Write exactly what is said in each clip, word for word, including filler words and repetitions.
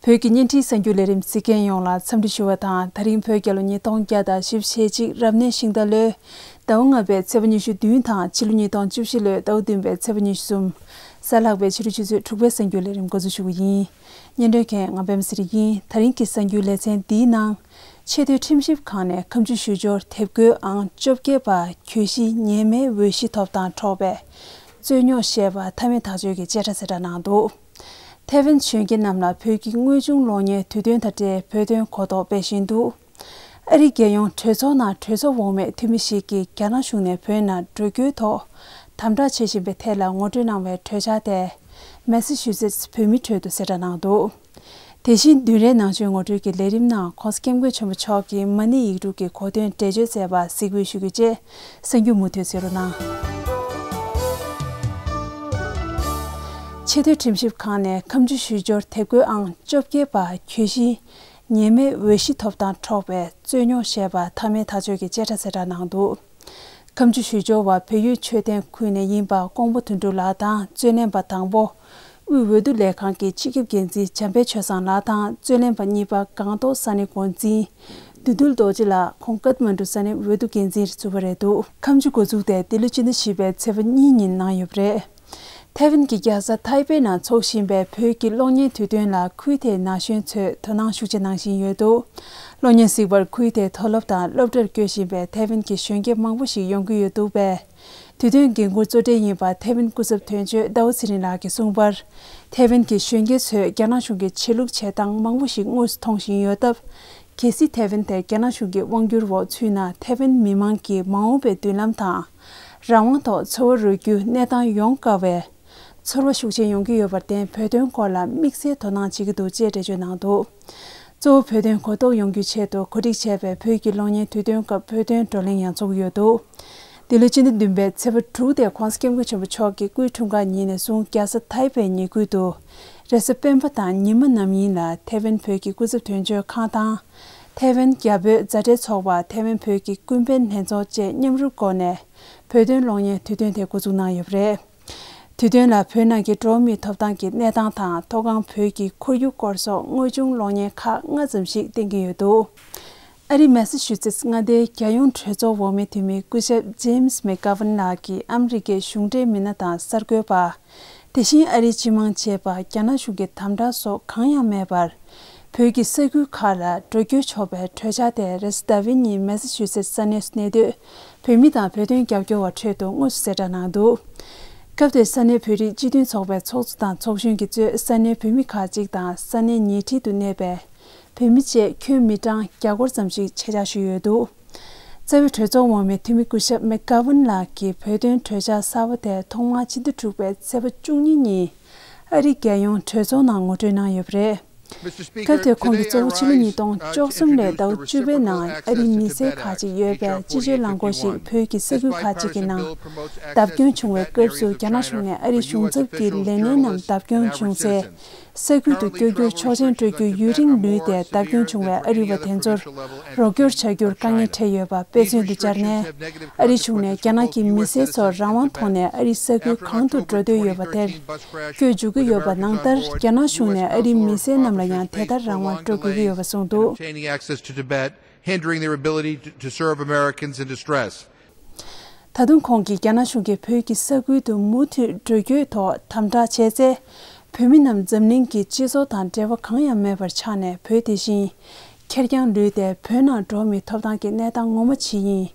བོད་ཀྱི་བརྙན་འཕྲིན་གསར་འགྱུར་ལས་རིམ་གཟིགས་མཁན་ཡོངས་ལ་འཚམས་འདྲི་ཞུ་བ་དང་། ད་རིང་བོད་རྒྱལ་ལོ་ཉིས་སྟོང་བརྒྱ་དང་བཞི་བཅུ་ཞེ་གཅིག་རབ་གནས་ཤིང་རྟ་ལོའི་ཟླ་བ་ལྔ་པའི་ཚེས་པ་ཉི་ཤུ་བདུན་དང་ཕྱི་ལོ་ཉིས་སྟོང་བཅུ་བཞི་ལོའི་ཟླ་བ་བདུན་པའི་ཚེས་པ་ཉི་ཤུ་གསུམ། གཟའ་ལྷག་པའི་ཕྱི་དྲོ་ཆུ་ཚོད་དྲུག་པའི་གསར་འགྱུར་ལས་རིམ་འགོ་འཛུགས་ཞུ་གི་ཡིན། སྙན་སྒྲོན་མཁན་ང་པད་མ་ཚེ་རིང་ཡིན། ད་རིང་གི་གསར་འགྱུར་ལེ་ཚན་འདིའི་ནང་། ཆེས་མཐོའི་ཁྲིམས་ཞིབ་ཁང་ནས་ཁ་མཆུ་ཞུ་སྦྱོར་དེབ་འགོད་ཨང་བཅོ་བརྒྱད་པ་གྱོད་གཞི་ཉེས་མེད་འོས་གཞི་ཐོབ་ཐང་འཕྲོག་པའི་རྩོད་རྙོག་བཤད་པ་མཐའ་མའི་ཐག་གཅོད་ཀྱི་བཅད་ཁྲ་གསལ་བསྒྲགས་གནང་འདུག་ཐའེ་ཝན་གཞོན་སྐྱེས་རྣམས་ལ་བོད་ཀྱི་དངོས་བྱུང་གློག་བརྙན་དུས་སྟོན་དང་འབྲེལ་བོད་དོན་གོ་རྟོགས་སྤེལ་བཞིན་འདུག་ཨ་རིའི་རྒྱལ་ཡོངས་གྲོས་ཚོགས་ནང་གྲོས་ཚོགས་འོག་མའི་འཐུས་མི་ཞིག་གིས་རྒྱ་ནག་གཞུང་ནས་བོད་ནང་འགྲོ་སྐྱོད་ཐོག་དམ་དྲག་བྱེད་བཞིན་པའི་ཐད་ལ་ངོ་སྤྲོད་གནང་བའི་གྲོས་འཆར་དེ། མེ་སི་ཆུ་སེ་ཊི་བོད་མིའི་ཁྲོད་དུ་གསལ་བསྒྲགས་གནང་འདུག་དེ་བཞིན་བདུན་རེའི་ནང་ཆོས་ངོ་སྤྲོད་ཀྱི་ལས་རིམ་ནང་༧གོང་ས་༧སྐྱབས་མགོན་ཆེན་པོ་མཆོག་གིས་མ་ཎི་ཡིག་དྲུག་གི་གོ་དོན་འགྲེལ་བརྗོད་མཛད་པ་གཟིགས་འབུལ་ཞུ་རྒྱུ་བཅས་གསར་འགྱུར་མུ་མཐུད་གསན་རོགས་གནང་། ཆེས་མཐོའི་ཁྲིམས་ཞིབ་ཁང་ནས་ཁ་མཆུ་ཞུ་སྦྱོར་དེབ་འགོད་ཨང་བཅོ་བརྒྱད་པ་གྱོད་གཞི་ཉེས་མེད་འོས་གཞི་ཐོབ་ཐང་འཕྲོག་པའི་རྩོད་རྙོག་བཤད་པ་མཐའ་མའི་ཐག་གཅོད་ཀྱི་བཅད་ཁྲ་གསལ་བསྒྲགས་གནང་འདུག་ཁ་མཆུ་ཞུ་སྦྱོར་བ་བལ་ཡུལ་མཆོད་རྟེན་ཁུལ་ནས་ཡིན་པ་ཀོང་པོ་དོན་གྲུབ་ལགས་དང་། རྩོད་ལེན་པ་དང་པོ་དབུས་འོས་བསྡུ་ལས་ཁང་གི་སྤྱི་ཁྱབ་འགན་འཛིན་འཇམ་དཔལ་ཆོས་བཟང་ལགས་དང་། རྩོད་ལེན་པ་གཉིས་པ་སྒང་ཏོག་ས་གནས་འགོ་འཛིན་བདུད་འདུལ་རྡོ་རྗེ་ལགས། ཁོང་ཀཏ་མན་གྲུ་ས་གནས་འོས་བསྡུ་འགན་འཛིན་ཚུད་པ་རེད་འདུག་ཁ་མཆུ་འགོ་འཛུགས་དེ་འདི་ལོ་སྤྱི་ཟླ་བཞི་པའི་ཚེས་པ་གཉིས་ཉིན་གནང་ཡོད་པ་རེད། ཐའེ་ཝན་གྱི་རྒྱལ་ས་ཐའེ་པེ་ནང་འཚོགས་བཞིན་པའི་བོད་ཀྱི་གློག་བརྙན་དུས་སྟོན་ལ་ཁུལ་དེའི་ན་གཞོན་ཚོས་དོ་སྣང་ཤུགས་ཆེ་གནང་བཞིན་ཡོད་འདུག་གློག་བརྙན་གཟིགས་པར་ཁུལ་དེའི་མཐོ་སློབ་དང་སློབ་གྲྭར་བསྐྱོད་བཞིན་པའི་ཐའེ་ཝན་གྱི་གཞོན་སྐྱེས་མང་པོ་ཞིག་ཡོང་གི་ཡོད་འདུག་པས། དུས་སྟོན་འགན་འཁུར་གཙོ་གྲས་ཡིན་པ་ཐའེ་ཝན་སྐུ་ཚབ་དོན་གཅོད་ཟླ་བ་ཚེ་རིང་ལགས་ཀྱིས་གསུངས་པར། ཐའེ་ཝན་གྱི་གཞོན་སྐྱེས་ཚོས་རྒྱ་ནག་གཞུང་གི་ཆེད་ལུགས་བྱེད་སྟངས་མང་པོ་ཞིག་དངོས་སུ་མཐོང་བཞིན་ཡོད་སྟབས། གལ་སྲིད་ཐའེ་ཝན་དེ་རྒྱ་ནག་གཞུང་གི་དབང་སྒྱུར་འོག་ཚུད་ན། ཐའེ་ཝན་མི་མང་གི་མ་འོངས་པའི་མདུན་ལམ་དང་། རང་དབང་ཐོག་འཚོ་བ་རོལ་རྒྱུའི་གནས་སྟངས་ཡོང་དཀའ་བའི་ཚོར་བ་ཤུགས་ཆེན་ཡོང་གི་ཡོད་པར་བརྟེན། བོད་དོན་སྐོར་ལ་དམིགས་བསལ་དོ་སྣང་བྱེད་ཀྱི་འདུག་ཅེས་འགྲེལ་བརྗོད་གནང་འདུག་གཙོ་བོ་བོད་དོན་གོ་རྟོགས་ཡོང་རྒྱུའི་ཆེད་དུ་གོ་སྒྲིག་བྱས་པའི་བོད་ཀྱི་གློག་བརྙན་དུས་སྟོན་སྐབས་བོད་དོན་བགྲོ་གླེང་ཡང་འཚོགས་ཀྱི་ཡོད་འདུག་འདི་ལོ་སྤྱི་ཟླ་བདུན་པའི་ཚེས་པ་དྲུག་དེ་༧གོང་ས་༧སྐྱབས་མགོན་ཆེན་པོ་མཆོག་གི་སྐུའི་འཁྲུངས་སྐར་ཉིན་ནས་བཟུང་རྒྱལ་ས་ཐའེ་པེ་ཉེ་ཁུལ་དུ་རེས་གཟའ་སྤེན་པ་དང་ཉི་མ་ནམ་ཡིན་ལ་ཐའེ་ཝན་བོད་ཀྱི་སྐུ་ཚབ་དོན་གཅོད་ཁང་དང་། ཐའེ་ཝན་རྒྱ་བོད་མཛའ་འབྲེལ་ཚོགས་པ། ཐའེ་ཝན་བོད་ཀྱི་ཀུན་ཕན་ལྷན་ཚོགས་བཅས་མཉམ་རུབ་སྒོ་ནས་བོད་དོན་གློག་བརྙན་དུས་སྟོན་དེ་འགོ་འཛུགས་གནང་ཡོད་པ་རེད། དུས་སྟོན་ལ་བོད་ནང་གི་འགྲོ་བ་མིའི་ཐོབ་ཐང་གི་གནས་སྟངས་དང་། མཐོ་སྒང་བོད་ཀྱི་ཁོར་ཡུག་སྐོར་སོགས་དངོས་བྱུང་གློག་བརྙན་ཁག་ལྔ་ཙམ་ཞིག་བསྟན་གྱི་ཡོད་འདུག་ཨ་རིའི་མེ་སི་ཆུ་སེ་ཊི་མངའ་སྡེའི་རྒྱལ་ཡོངས་གྲོས་ཚོགས་འོག་མའི་འཐུས་མི་སྐུ་ཞབས་ཇེམ་སི་མེག་གྷ་ཝན་ལགས་ཀྱིས་ཨ་མི་རི་ཀའི་གཞུང་འབྲེལ་མི་སྣ་དང་གསར་འགོད་པ། དེ་བཞིན་ཨ་རིའི་སྤྱི་དམངས་བཅས་པ་རྒྱ་ནག་གཞུང་གི་དམ་དྲག་སོགས་གང་ཡང་མེད་པར། བོད་ཀྱི་ས་ཁུལ་ཁག་ལ་འགྲོ་སྐྱོད་ཆོག་པའི་གྲོས་འཆར་དེ་རེས་གཟའ་ཟླ་བའི་ཉིན་མེ་སི་ཆུ་སེ་ཊི་ས་གནས་སུ་གནས་སྡོད་བོད་མི་དང་བོད་དོན་རྒྱབ་སྐྱོར་བ་ཁྲོད་དུ་དངོས་སུ་གསལ་བསྒྲགས་གནང་འདུག་སྐབས་དེར་ས་གནས་བོད་རིགས་སྤྱི་མཐུན་ཚོགས་པའི་ཚོགས་གཙོ་དང་ཚོགས་གཞོན་གྱིས་གཙོས་ས་གནས་བོད་མི་ཁག་ཅིག་དང་ས་གནས་ཉེ་འཁྲིས་དུ་གནས་པའི་བོད་མི་བཅས་ཁྱོན་མི་གྲངས་བརྒྱ་སྐོར་ཙམ་ཞིག་ཆེད་བཅར་ཞུས་ཡོད་འདུག་རྩ་བའི་གྲོས་ཚོགས་འོག་མའི་འཐུས་མི་སྐུ་ཞབས་མེག་གྷ་ཝན་ལགས་ཀྱིས་བོད་དོན་གྲོས་འཆར་གསར་པ་དེ་ཐོག་མར་ཕྱི་ཟླ་དྲུག་པའི་ཚེས་པ་བཅུ་གཉིས་ཉིན་ཨ་རིའི་རྒྱལ་ཡོངས་གྲོས་ཚོགས་ནང་ངོ་སྤྲོད་གནང་ཡོད་པ་རེད། སྐབས་དེར་ཁོང་གིས་གཙོ་བོ་ཕྱི་ལོ་ཉིས་སྟོང་བཅུ་གསུམ་ལོའི་ཟླ་བ་བཅུ་པའི་ནང་ཨ་རིའི་མི་སེར་ཁག་ཅིག་ཡོད་པའི་སྤྱི་སྤྱོད་རླངས་འཁོར་ཞིག་བོད་ཀྱི་ས་ཁུལ་ཁག་ཅིག་གི་ནང་བརྡབ་སྐྱོན་བྱུང་བའི་སྐབས་སུ། རྒྱ་ནག་གཞུང་ནས་ཨ་རིའི་གཞུང་ཚབ་ཀྱི་ལས་སྣེ་རྣམས་བརྡབ་སྐྱོན་བྱུང་སའི་ས་ཁུལ་དུ་བསྐྱོད་རྒྱུར་ཆོག་མཆན་སྤྲོད་རྒྱུ་ཡུན་རིང་ལུས་ཏེ། བརྡབ་སྐྱོན་བྱུང་བའི་ཨ་རི་བ་དེ་ཚོར་རོགས་སྐྱོར་བྱ་རྒྱུར་དཀའ་ངལ་འཕྲད་ཡོད་པ་དཔེ་མཚོན་དུ་སྦྱར་ནས། ཨ་རིའི་གཞུང་ནས་རྒྱ་ནག་གི་མི་སེར་ཚོར་རང་དབང་ཐོག་ནས་ཨ་རིའི་ས་ཁུལ་གང་དུ་འགྲོ་འདོད་ཡོད་པ་དེར་བསྐྱོད་འཇུག་གི་ཡོད་པ་ནང་ལྟར། རྒྱ་ནག་གཞུང་ནས་ཨ་རིའི་མི་སེར་རྣམས་ལ་ཡང་དེ་ལྟར་རང་དབང་སྤྲོད་དགོས་ཀྱི་ཡོད་པ་གསུངས་འདུག Obtaining access to Tibet, hindering their ability to, to serve Americans in distress. ད་དུང་ཁོང་གིས་རྒྱ་ནག་གཞུང་གིས་བོད་ཀྱི་ས་ཁུལ་དུ་མུ་མཐུད་འགྲོ་སྐྱོད་ཐོག་དམ་དྲག་བྱས་ཚེ། བོད་མི་རྣམས་འཛམ་གླིང་གི་སྤྱི་ཚོགས་དང་འབྲེལ་བ་གང་ཡང་མེད་པར་ཆགས་ནས། བོད་དེ་བཞིན་ཁེར་རྐྱང་ལུས་ཏེ། བོད་ནང་འགྲོ་བ་མིའི་ཐོབ་ཐང་གི་གནས་སྟངས་ངོ་མ་ཇི་ཡིན།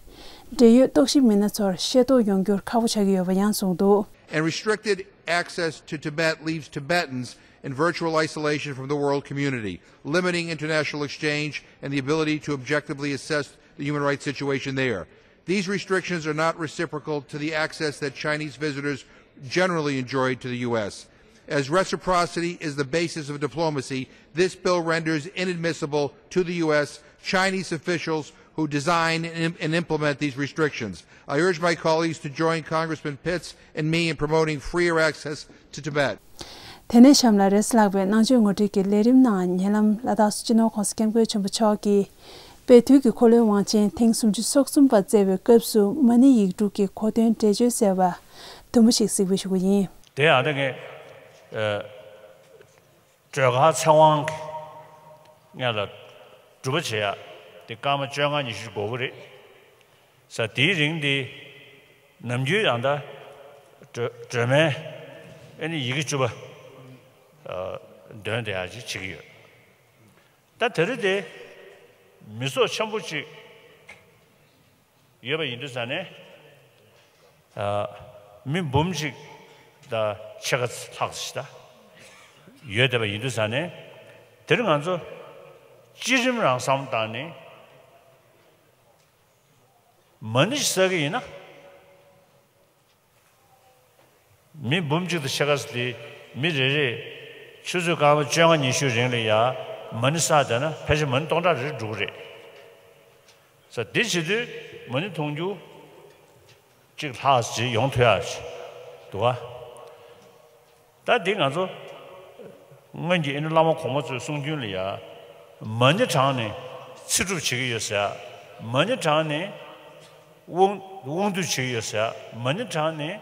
འབྲེལ་ཡོད་རྟོག་ཞིབ་མི་སྣ་ཚོར་ཤེས་རྟོགས་ཡོང་རྒྱུར་ཁག་པོ་ཆགས་ཀྱི་ཡོད་པ་ཡང་གསུངས་འདུག And restricted access to Tibet leaves Tibetans in virtual isolation from the world community, limiting international exchange and the ability to objectively assess the human rights situation there. These restrictions are not reciprocal to the access that Chinese visitors generally enjoyed to the U S. As reciprocity is the basis of diplomacy, this bill renders inadmissible to the U S Chinese officials who design and im-, and implement these restrictions. I urge my colleagues to join Congressman Pitts and me in promoting freer access to Tibet. དེ་ནས་གཤམ་ལ་རེས་ལྷག་པའི་ནང་ཆོས་ངོ་སྤྲོད་ཀྱི་ལས་རིམ་ནང་། ཉེ་ལམ་ལ་དྭགས་སུ་སྤྱི་ནོར་༧གོང་ས་༧སྐྱབས་མགོན་ཆེན་པོ་མཆོག་གིས་དཔལ་དུས་ཀྱི་འཁོར་ལོའི་དབང་ཆེན་ཐེངས་སུམ་ཅུ་སོ་གསུམ་པ་བསྩལ་བའི་སྐབས་སུ། མ་ཎི་ཡིག་དྲུག་གི་གོ་དོན་འགྲེལ་བརྗོད་གསལ་བ་དུམ་བུ་ཞིག་གཟིགས་འབུལ་ཞུ་གི་ཡིན། དེ་ཡང་དེ་ངས་སྒྲོལ་དཀར་ཚེ་དབང་གི་ ལྔ་ལ་སྒྲུབ་པ་བྱེད་ཡ་དེ་སྐར་མ་བཅོ་ལྔ་ཉི་ཤུ་འགོར་གི་རེད། ས་དེའི་རིང་དེ་ནམ་རྒྱུན་ཡང་ད་སྒྲོལ་སྒྲོལ་མའི་ཨ་ནི་ཡི་གེ་བཅུ་པ་འདོན་བསྡད་ཡ་ཅིག་བྱེད་ཀྱི་ཡོད། ད་དེ་རིང་དེ་མི་ཚོགས་ཆེན་པོ་ཅིག་ཡོད་པ་ཡིན་དུས་ཙ་ནས། ཨ། མི་འབུམ་གཅིག་དང་ཕྱེད་ཀ་ལྷག་ཙམ་ཞིག་ད་ཡོད་བསྡད་པ་ཡིན་དུས་ཙ་ནས། དེར་ང་ཚོ་སྤྱི་རིམ་རང་བསམ་བློ་བཏང་ནས་མ་ཎི་ཞིག་བསགས་ཀྱི་ཡིན་ན། མི་འབུམ་གཅིག་དང་ཕྱེད་ཀ་ཙམ་དེ་མི་རེ་རེས་ཆུ་ཚོད་སྐར་མ་བཅོ་ལྔ་ཉི་ཤུའི་རིང་ལ་ཡ་མ་ཎི་བསགས་བསྡད་ན་ཕལ་ཆེར་མ་ཎི་སྟོང་ཕྲག་རེ་འགྲོ་གི་རེད། ས་འདི་བྱེད་དུས་མ་ཎི་འཐུང་རྒྱུ་གཅིག་ལྷག་ཅིག་ཡོང་ཐུབ་ཡ་ཞིག་འདུག་ག་ད་འདི་ང་ཚོ་སྔོན་གྱི་ཨ་ནི་བླ་མ་གོང་མ་ཚོའི་གསུང་རྒྱུན་ལ་ཡ། མ་ཎི་བགྲངས་ནས་ཚེ་སྒྲུབ་བྱེད་ཀྱི་ཡོད་ཟེར་ཡ། མ་ཎི་བགྲངས་ནས་དབང་དབང་སྡུད་བྱེད་ཀྱི་ཡོད་ཟེར་ཡ། མ་ཎི་བགྲངས་ནས་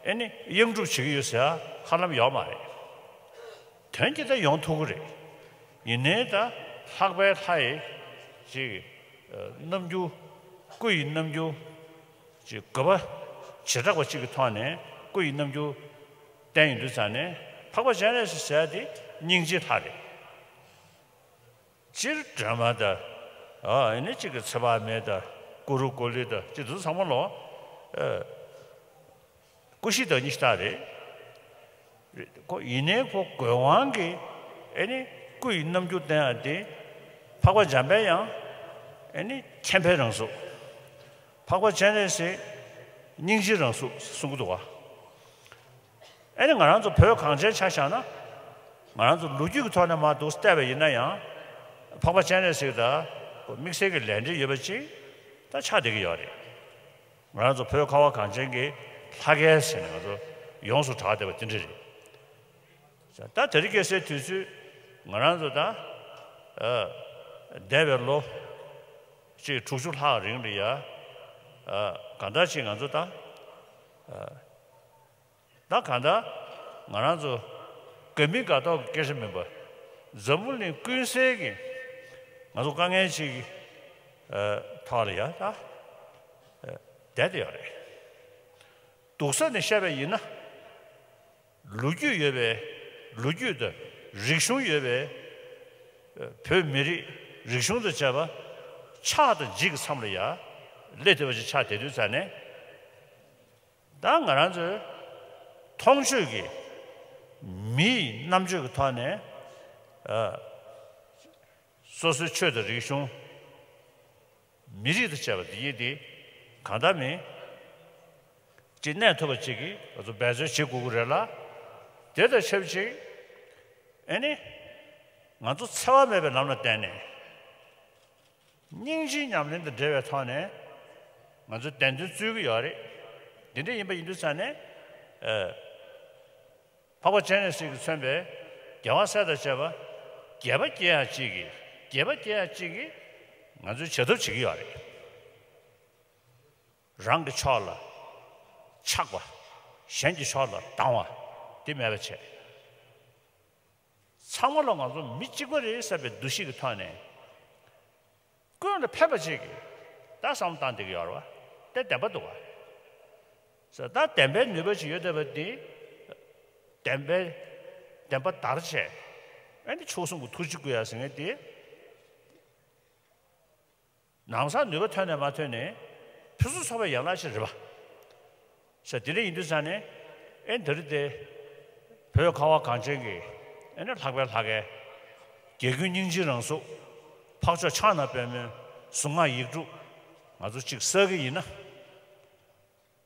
ཨ་ནི་གཡང་སྒྲུབ་བྱེད་ཀྱི་ཡོད་ཟེར་ཡ་ཧ་ལམ་ཡོད་མ་རེད། དོན་གྱིས་ད་ཡོང་ཐུབ་ཀྱི་རེད། ཡིན་ནའི་ད་ལྷག་པའི་ལྷ་ཡི་ཅིག་རྣམ་འགྱུར། སྐུ་ཡི་རྣམ་འགྱུར་ཅིག་དགོས་པ་བྱེ་བྲག་པ་ཅིག་གི་ཐོག་ནས་སྐུ་ཡི་རྣམ་འགྱུར་བསྟན་ཡོང་དུས་ཙ་ནས་འཕགས་པ་སྤྱན་རས་གཟིགས་ཟེར་ཡ་དེ་སྙིང་རྗེའི་ལྷ་རེད། སྤྱིར་སྒྲོལ་མ་དང་། ཨ་ནི་གཅིག་གི་ཚེ་དཔག་མེད་དང་ཀུ་རུ་ཀུ་ལི་དང་གཅིག་དེ་ཚོ་ཚང་མ་ལོ། ཨ། སྐུ་བཞི་དང་གཉིས་ཆ་རེད། རེད། ཁོ་ཡིན་ནའི་ཁོ་དགོས་དབང་གིས་ཨ་ནི་སྐུ་ཡི་རྣམ་འགྱུར་བསྟན་ཡ་དེ་འཕགས་པ་འཇམ་དཔལ་དབྱངས་ཨ་ནི་མཁྱེན་པའི་རང་གཟུགས། འཕགས་པ་སྤྱན་རས་གཟིགས་སྙིང་རྗེའི་རང་གཟུགས་གསུང་གི་འདུག་ག་ཨ་ནི་ང་རང་ཚོ་བོད་གངས་ཅན་ཆ་བཞག་ན། ང་རང་ཚོ་ལོ་རྒྱུས་ཀྱི་ཐོག་ནས་མར་འདུག་བལྟས་པ་ཡིན་ན་ཡང་། འཕགས་པ་སྤྱན་རས་གཟིགས་དང་དམིགས་བསལ་གྱི་ལས་འབྲེལ་ཡོད་པ་ཅིག་ད་ཆགས་བསྡད་ཀྱི་ཡོད་རེད། ང་རང་ཚོ་བོད་ཁ་བ་གངས་ཅན་གྱི་ལྷ་སྐལ་ཟེར་ནས་ང་ཚོ་ཡོངས་སུ་གྲགས་བསྡད་པ་དེ་འདྲ་རེད། ད་དེ་རིང་ཁ་སང་དུས་ཚོད་ང་རང་ཚོ་ད། ཨ། འདས་པའི་ལོ་གཅིག་དྲུག་ཅུ་ལྷག་རིང་ལ་ཡ། ཨ། གང་ལྟར་ཅིག་ང་ཚོ་ད། ཨ། ད་གང་ལྟར་ང་རང་ཚོ་དགའ་མི་དགའ་ཐོག་གི་སྐད་ཆ་མིན་པ། འཛམ་བུ་གླིང་ཀུན་གསལ་གྱི་ང་ཚོ་དཀའ་ངལ་ཅིག་གི། ཨ། ཐོག་ལ་ཡ་ད། ཨ། བསྡད་དེ་ཡོད་རེད། སྡུག་ས་ནས་བཤད་པ་ཡིན་ན། ལོ་རྒྱུས་ཡོད་པའི། ལོ་རྒྱུས་དང་རིག་གཞུང་ཡོད་པའི། ཨ། བོད་མི་རིགས་རིག་གཞུང་དང་བཅས་པ་ཆགས་དང་འཇིག་གི་མཚམས་ལ་ཡ་སླེབས་བསྡད་པ་ཅིག་ཆགས་བསྡད་དུས་ཙ་ནས། ད་ང་རང་ཚོའི་མཐོང་ཆོས་ཀྱི་མིའི་རྣམ་དཔྱོད་ཀྱི་ཐོག་ནས། ཨ། སོ་སོའི་ཆོས་དང་རིག་གཞུང་། མི་རིགས་དང་བཅས་པ་འདི་ཡིན་ཏེ། གང་ལྟར་མིན་ཅིག་གནས་ཐུབ་པ་ཅིག་གིས་ང་ཚོ་འབད་བརྩོན་བྱེད་དགོས་ཀྱི་རེད་ལ། དེ་དང་ཆབས་ཅིག་ཨ་ནི་ང་ཚོ་འཚེ་བ་མེད་པའི་ལམ་ལ་བརྟེན་ནས། སྙིང་རྗེའི་ཉམས་ལེན་དང་འབྲེལ་བའི་ཐོག་ནས་ང་ཚོས་བདེན་དོན་རྩོད་ཀྱི་ཡོད་རེད། འདི་འདྲ་ཡིན་པ་ཡིན་དུས་ཙ་ནས། ཨ། འཕགས་པ་སྤྱན་རས་གཟིགས་ཀྱིས་མཚོན་པའི་རྒྱལ་བ་སྲས་དང་བཅས་པ། དགྱེས་པ་སྐྱེ་ཡག་ཅིག་གིས། དགྱེས་པ་སྐྱེ་ཡག་ཅིག་གིས་ང་ཚོས་བྱེད་ཐབས་བྱེད་ཀྱི་ཡོད་རེད། རང་གི་ཕྱོགས་ལ་ཆགས་པ། གཞན་གྱི་ཕྱོགས་ལ་སྡང་བ་འདི་མེད་པ་བྱས། ཚང་མ་ལ་ང་ཚོ་མི་གཅིག་པ་རེད་བསམ་པའི་འདུ་ཤེས་ཀྱི་ཐོག་ནས། ཀུན་ལ་ཕན་པ་ཅིག་གིས་ད་བསམ་བློ་བཏང་བསྡད་ཀྱི་ཡོད་རེད་བ། དེ་བདེན་པ་འདུག་བ། ཟེར་ད་བདེན་པའི་ནུས་པ་ཅིག་ཡོད་བསྡད་པ་འདི། བདེན་པའི། བདེན་པ་དར་བྱས། ཨ་ནི་མཆོག་གསུམ་གྱི་ཐུགས་རྗེ་བསྐུལ་ཡ་ཟེར་མཁན་འདི། ནང་སར་ནུས་པ་ཐོན་ནས་མ་ཐོན་ནས་ཕུན་སུམ་ཚོགས་པའི་ཡན་ལག་ཅིག་རེད་པ། ཟེར་དེ་འདྲ་ཡིན་དུས་ཙང་ནས། ཨེ་འདི་རེད་དེ། བོད་ཁ་བ་གངས་ཅན་གྱི་ཨེ་ནས་ལྷག་པའི་ལྷ་སྐལ། རྒྱལ་ཀུན་སྙིང་རྗེའི་རང་གཟུགས། འཕགས་མཆོག་ཕྱག་ན་པདྨོའི་གཟུངས་སྔགས་ཡིག་དྲུག་ང་ཚོ་གཅིག་བསགས་ཀྱི་ཡིན་ན།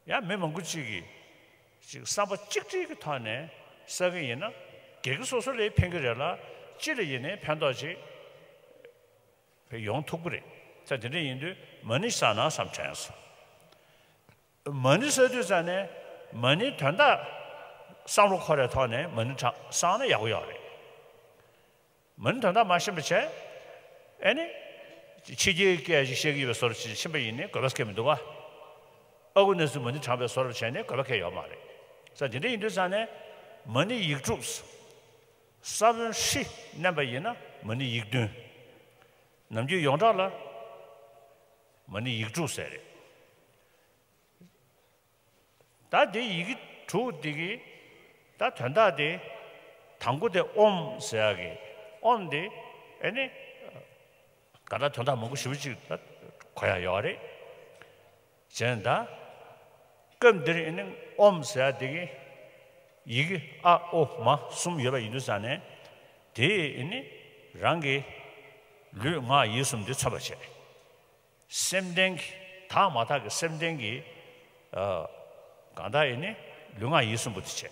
ཡང་མི་མང་པོ་གཅིག་གིས་གཅིག་བསམ་པ་གཅིག་སྒྲིལ་གྱི་ཐོག་ནས་བསགས་ཀྱི་ཡིན་ན། སྒེར་གྱི་སོ་སོ་ལ་ཕན་གྱི་རེད་ལ། སྤྱི་ལ་ཡིན་ནའི་ཕན་ཐོགས་ཅིག་ཡོང་ཐུབ་ཀྱི་རེད། ད་དེ་འདྲ་ཡིན་དུས་མ་ཎི་བསགས་ན་བསམ་དྲན་སོང་། མ་ཎི་བསགས་དུས་ཙང་ནས་མ་ཎིའི་དོན་དག་བསམ་བློ་འཁོར་བའི་ཐོག་ནས་མ་ཎི་བགྲངས་བསགས་ན་ཡག་པོ་ཡོད་རེད། མ་ཎིའི་དོན་དག་མ་ཤེས་པ་བྱས། ཨེ་ནི། ཕྱི་རྒྱལ་སྐད་ཅིག་བཤད་ཀྱི་ཡོད་པའི་བཟོ་འདྲ་ཅིག་ཕྱིན་པ་ཡིན་ནའི་དགོས་པ་སྐད་མི་འདུག་ག་ཨ་ཁུ་ནས་སུ་མ་ཎི་བགྲངས་པའི་བཟོ་འདྲ་བྱས་ནས་དགོས་པ་སྐད་ཡོད་མ་རེད། ས་དེ་འདྲ་ཡིན་དུས་ཙང་ནས་མ་ཎི་ཡིག་དྲུག་ས་བོན་ཧྲི་མནན་པ་ཡིན་ན་མ་ཎི་ཡིག་བདུན། ནམ་རྒྱུན་ཡོངས་གྲགས་ལ་མ་ཎི་ཡིག་དྲུག་ཟེར་རེད། ད་དེ་ཡི་གེ་དྲུག་འདི་གི་ད་དོན་དག་དེ། དང་པོ་དེ་ཨོཾ་ཟེར་ཡག་གི་ཨོཾ་དེ་ཨེ་ནི་ག་ད་དོན་དག་མང་པོ་ཞེ་པོ་ཅིག་ད་གོ་ཡག་ཡོད་རེད། བྱས་ན་ད་སྐབས་འདིར་ཨེ་ནི་ཨོཾ་ཟེར་ཡག་དེ་གི་ཡི་གེ་ཨ་ཨོ་མ་གསུམ་ཡོད་པ་ཡིན་དུས་ཙང་ནས། དེ་ཨེ་ནི་རང་གི་ལུས་ངག་ཡིད་གསུམ་དེ་མཚོན་པར་བྱེད། སེམས་ལྡན་གྱི་དག་མ་དག་གི་སེམས་ལྡན་གྱི་ཨ་གང་ལྟར་ཨེ་ནི་ལུས་ངག་ཡིད་གསུམ་པོ་དེ་བྱས།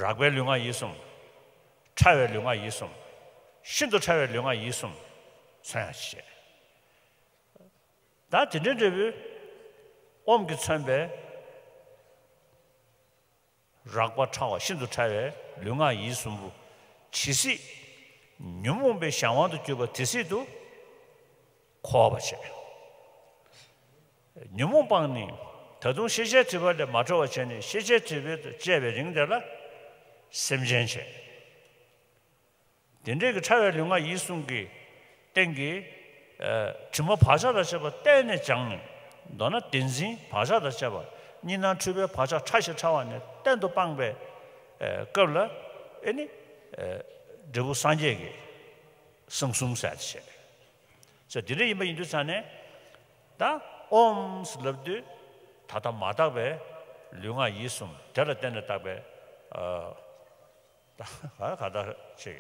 རགས་པའི་ལུས་ངག་ཡིད་གསུམ། ཕྲ་བའི་ལུས་ངག་ཡིད་གསུམ། ཤིན་ཏུ་ཕྲ་བའི་ལུས་ངག་ཡིད་གསུམ་མཚོན་ཡག་བྱས། ད་དེ་འདྲའི་འབྲས་བུའི་ཨོཾ་གྱིས་མཚོན་པའི་རགས་པ་ཕྲ་བ་ཤིན་ཏུ་ཕྲ་བའི་ལུས་ངག་ཡིད་གསུམ་པོ་ཇི་སྲིད་ཉོན་མོངས་པའི་གཞན་དབང་དུ་གྱུར་པ་དེ་སྲིད་དུ་འཁོར་བར་བྱེད། ཉོན་མོངས་སྤངས་ནས་ད་དུང་ཤེས་བྱའི་སྒྲིབ་པ་ལས་མ་གྲོལ་བར་བྱས་ནས་ཤེས་བྱའི་སྒྲིབ་པ་དང་བཅས་པའི་རིང་དེ་ལ་སེམས་ཅན་བྱེད། དེ་འདྲའི་གི་ཕྲ་བའི་ལུས་ངག་ཡིད་གསུམ་གྱི་སྟེང་གི་ཨ་དྲི་མ་བག་ཆགས་དང་བཅས་པ་གཏན་ནས་སྦྱངས་ནས། མདོར་ན་བདེན་འཛིན་བག་ཆགས་དང་བཅས་པ་གཉིས་སྣང་འཁྲུལ་པའི་བག་ཆགས་ཕྲ་ཞིང་ཕྲ་བ་ནས་གཏན་དུ་སྤངས་པའི་ཨ་སྐབས་ལ་ཨེ་ནི་ཨ་འབྲས་བུ་སངས་རྒྱས་ཀྱི་གསུང་གསུམ་ཟེར་ཡག་དེ་བྱས། ཟེར་དེ་འདྲ་ཡིན་པ་ཡིན་དུས་ཙང་ནས། ད་ཨོཾ་ཟེར་ལབ་དུས་ད་ལྟ་མ་དག་པའི་ལུས་ངག་ཡིད་གསུམ་དེ་ལ་བརྟེན་ནས་བཏགས་པའི་ཨ་ད་ག་ག་ད་ཅིག་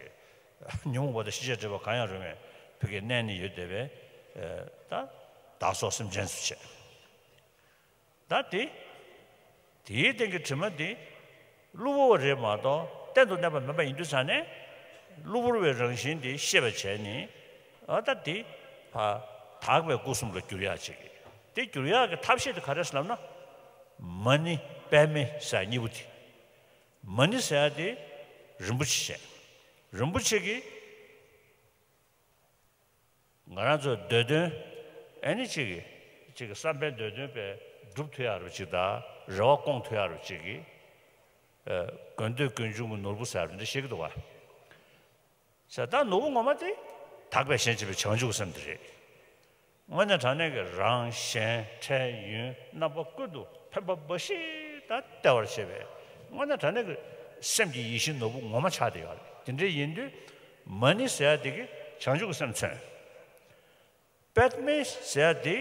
ཉོན་མོངས་པ་དང་ཤེས་བྱའི་སྒྲིབ་པ་གང་ཡང་རུང་བའི་ཕ་གིར་གནས་ནས་ཡོད་བསྡད་པའི་ཨ་ད་བདག་སོགས་སེམས་ཅན་སུ་བྱས། ད་དེ། དེའི་སྟེང་གི་དྲི་མ་དེ་གློ་བུར་བ་རེད་མ་གཏོགས་གཏན་དུ་གནས་པ་མིན་པ་ཡིན་དུས་ཙང་ནས། གློ་བུར་བའི་རང་བཞིན་དེ་ཤེས་པར་བྱས་ནས། ཨ་ད་དེ་ཕར་དག་པའི་སྐུ་གསུམ་ལ་བསྒྱུར་ཡག་ཅིག་གི། དེ་བསྒྱུར་ཡག་གི་ཐབས་ཤེས་དེ་ག་རེ་ཟེར་ལབ་ན། མ་ཎི་པདྨེ་ཟེར་གཉིས་པོ་དེ། མ་ཎི་ཟེར་ཡག་དེ་རིན་པོ་ཆེ་བྱས། རིན་པོ་ཆེ་གི། ང་རང་ཚོའི་འདོད་དོན་ཨེ་ནི་གཅིག་གི་གཅིག་གི་བསམ་པའི་འདོད་དོན་པས་སྒྲུབ་ཐུབ་ཡག་རུ་གཅིག་དང་རེ་བ་སྐོང་ཐུབ་ཡག་རུ་གཅིག་གི། ཨ་དགོས་འདོད་ཀུན་འབྱུང་གི་ནོར་བུ་ཟེར་བ་འདི་བཤད་ཀྱི་འདུག་བ། ཟེར་ད་ནོར་བུ་ངོ་མ་དེ་དག་པའི་ཞེན་བྱེད་པའི་བྱང་ཆུབ་སེམས་དེ་རེད། དངོས་གནས་དྲང་གནས་ཀྱི་རང་གཞན་འཕྲལ་ཡུན་རྣམ་པ་ཀུན་ཏུ་ཕན་པ་འབའ་ཞིག་དང་སྟེར་བར་བྱེད་པའི་དངོས་གནས་དྲང་གནས་ཀྱི་སེམས་ཀྱི་ཡིད་བཞིན་ནོར་བུ་ངོ་མ་ཆགས་བསྡད་ཡོད་རེད། དེ་འདྲ་ཡིན་དུས་མ་ཎི་ཟེར་ཡག་དེ་གིས་བྱང་ཆུབ་ཀྱི་སེམས་མཚོན། པདྨེ་ཟེར་ཡག་དེ་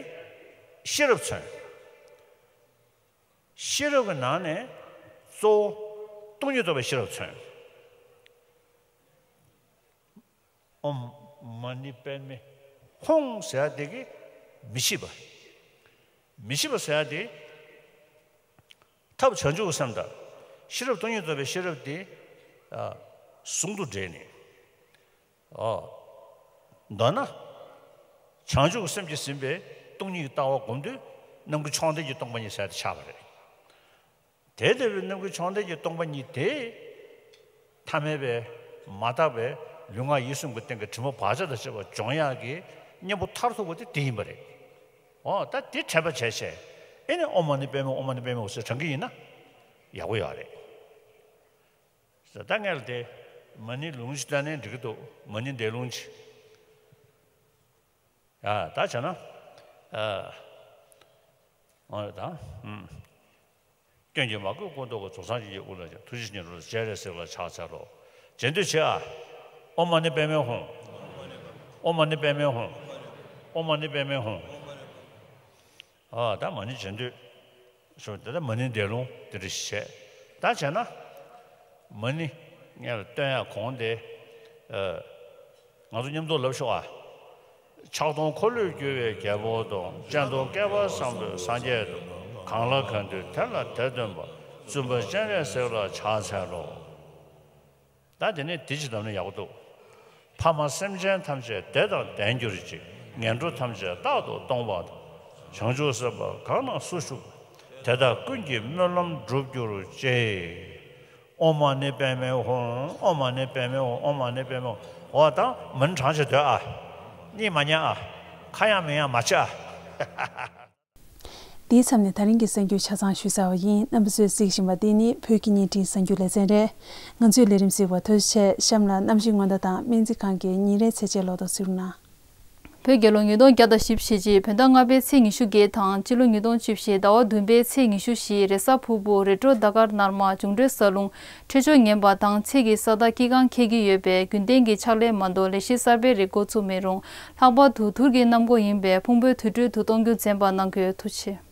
ཤེས་རབ་མཚོན། ཤེས་རབ་ཀྱི་ནང་ནས་གཙོ་བོ་སྟོང་ཉིད་རྟོགས་པའི་ཤེས་རབ་མཚོན། ཨོཾ་མ་ཎི་པདྨེ་ཧཱུྃ་ཟེར་ཡག་དེ་གིས་མི་ཤེས་པ། མི་ཤེས་པ་ཟེར་ཡག་དེ་ཐབས་བྱང་ཆུབ་ཀྱི་སེམས་དང་ཤེས་རབ་སྟོང་ཉིད་རྟོགས་པའི་ཤེས་རབ་དེ་ཨ་ཟུང་དུ་འབྲེལ་ནས། ཨོ། མདོར་ན། བྱང་ཆུབ་ཀྱི་སེམས་ཀྱིས་ཟིན་པའི་སྟོང་ཉིད་ཀྱི་ལྟ་བ་སྒོམ་དུས་རྣམ་ཀུན་མཆོག་ལྡན་གྱི་སྟོང་པ་ཉིད་ཟེར་ཡག་དེ་ཆགས་པ་རེད། དེ་ལྟ་བུའི་རྣམ་ཀུན་མཆོག་ལྡན་གྱི་སྟོང་པ་ཉིད་དེ། ཐ་མལ་པའི་མ་དག་པའི་ལུས་ངག་ཡིད་གསུམ་གྱི་སྟེང་གི་དྲི་མ་བག་ཆགས་དང་བཅས་པ་སྦྱོང་ཡག་གི་གཉེན་པོ་མཐར་ཐུག་པ་དེ་དེ་ཡིན་པ་རེད། འོ་ད་དེ་དྲན་པ་བྱས་བྱས། ཨེ་ནི་ཨོཾ་མ་ཎི་པདྨེ་ཧཱུྃ། ཨོཾ་མ་ཎི་པདྨེ་ཧཱུྃ་ཟེར་དྲན་གྱི་ཡིན་ན་ཡག་པོ་ཡོད་རེད། ད་ངས་ལ་དེ་མ་ཎི་ལུང་ཅིག་བཏང་ནས་འགྲིག་གི་འདུག་མ་ཎི་འདས་ལུང་ཅིག་ཡ་ད་བྱས་ན། ཨ། འོ་ད། ཨུམ། སྐྱོན་གྱིས་མ་གོས་སྐུ་མདོག་གི། རྫོགས་སངས་རྒྱས་ཀྱི་དབུ་ལ་བརྟེན། ཐུགས་རྗེ་ཉིད་རང་སྤྱན་རས་གཟིགས་ལ་ཕྱག་འཚལ་ལོ། རྗེས་ཟློས་བྱེད་ཨ། ཨོཾ་མ་ཎི་པདྨེ་ཧཱུྃ། ཨོཾ་མ་ཎི་པདྨེ་ཧཱུྃ། ཨོཾ་མ་ཎི་པདྨེ་ཧཱུྃ། ཨ་ད་མ་ཎི་རྗེས་ཟློས། སོ་དེ་ལྟར་མ་ཎི་འདས་ལུང་དེ་འདྲ་ཞིག་བྱས། ད་བྱས་ན། མ་ཎི་ངས་ལ་བཏོན་ཡག་གོང་དེ། ཨ། ང་ཚོ་མཉམ་དུ་ལབ་ཤོག་ཨ། ཕྱག་སྟོང་འཁོར་ལོས་སྒྱུར་བའི་རྒྱལ་པོ་དང་། སྤྱན་སྟོང་བསྐལ་པ་བཟང་པོའི་སངས་རྒྱས་དང་། གང་ལ་གང་འདུལ་དེ་ལ་དེ་སྟོན་པ། བཙུན་པ་སྤྱན་རས་གཟིགས་ལ་ཕྱག་འཚལ་ལོ། ད་དེ་ནས་དེ་ཅི་ལབ་ན་ཡག་པོ་འདུག་ཕ་མ་སེམས་ཅན་ཐམས་ཅད་བདེ་དང་ལྡན་གྱུར་ཅིག་ངན་འགྲོ་ཐམས་ཅད་རྟག་ཏུ་སྟོངས་པ་དང་། བྱང་ཆུབ་སེམས་དཔའ་གང་ན་སུ་བཞུགས་པ། དེ་དག་ཀུན་གྱི་སྨོན་ལམ་འགྲུབ་གྱུར་ཅིག་ཨོཾ་མ་ཎི་པདྨེ་ཧཱུྃ། ཨོཾ་མ་ཎི་པདྨེ་ཧཱུྃ། ཨོཾ་མ་ཎི་པདྨེ་ཧཱུྃ། འོ་ད་མ་ཎི་བགྲང་བྱས་སྡོད་ཨ། གཉིད་མ་ཉལ་ཨ། ཁ་ཡང་མིག་ཡང་མ་ཕྱེ་ཨ། འདིའི་མཚམས་ནས་ད་རིང་གི་གསར་འགྱུར་ཆ་ཚང་ཞུས་ཚར་བ་ཡིན། རྣམ་པ་ཚོས་གཟིགས་བཞིན་པ་འདི་ནི་བོད་ཀྱི་བརྙན་འཕྲིན་གསར་འགྱུར་ལེ་ཚན་རེད། ང་ཚོའི་ལས་རིམ་གཟིགས་པར་ཐུགས་རྗེ་ཆེ། གཤམ་ལ་གནམ་གཤིས་སྔོན་བརྡ་དང་སྨན་རྩིས་ཁང་གི་ཉིན་རེའི་ཚེས་ཆའི་ལོ་ཐོ་གཟིགས་རོགས་གནང་། བོད་རྒྱལ་ལོ་ཉིས་སྟོང་བརྒྱ་དང་བཞི་བཅུ་ཞེ་གཅིག་བོད་ཟླ་ལྔ་པའི་ཚེས་ཉི་ཤུ་བརྒྱད་དང་སྤྱི་ལོ་ཉིས་སྟོང་བཅུ་བཞི་ཟླ་བ་བདུན་པའི་ཚེས་ཉི་ཤུ་བཞི། རེས་གཟའ་ཕུར་བུ། རི་ཀྲོ་ཟླ་སྐར་ནར་མ། འབྱུང་འཕྲོད་གཟའ་ལྷུང་། འཕྲོད་སྦྱོར་ངན་པ་དང་ཚེས་ཀྱི་ས་བདག་དཀྱིལ་ཁ་འཁེལ་གྱི་ཡོད་པས་རྒྱུན་ལྡན་གྱི་ཕྱག་ལས་མ་གཏོགས་ལས་གཞི་གསར་པའི་རིགས་འགོ་ཚུགས་མི་རུང་། ལྷག་པར་དུ་དུས་ཀྱི་གནམ་སྒོ་ཡིན་པས་ཕུང་པོའི་དུར་ཁྲོད་དུ་གཏོང་རྒྱུ་འཛེམ་པ་གནང་དགོས། ཐུགས་རྗེ་ཆེ།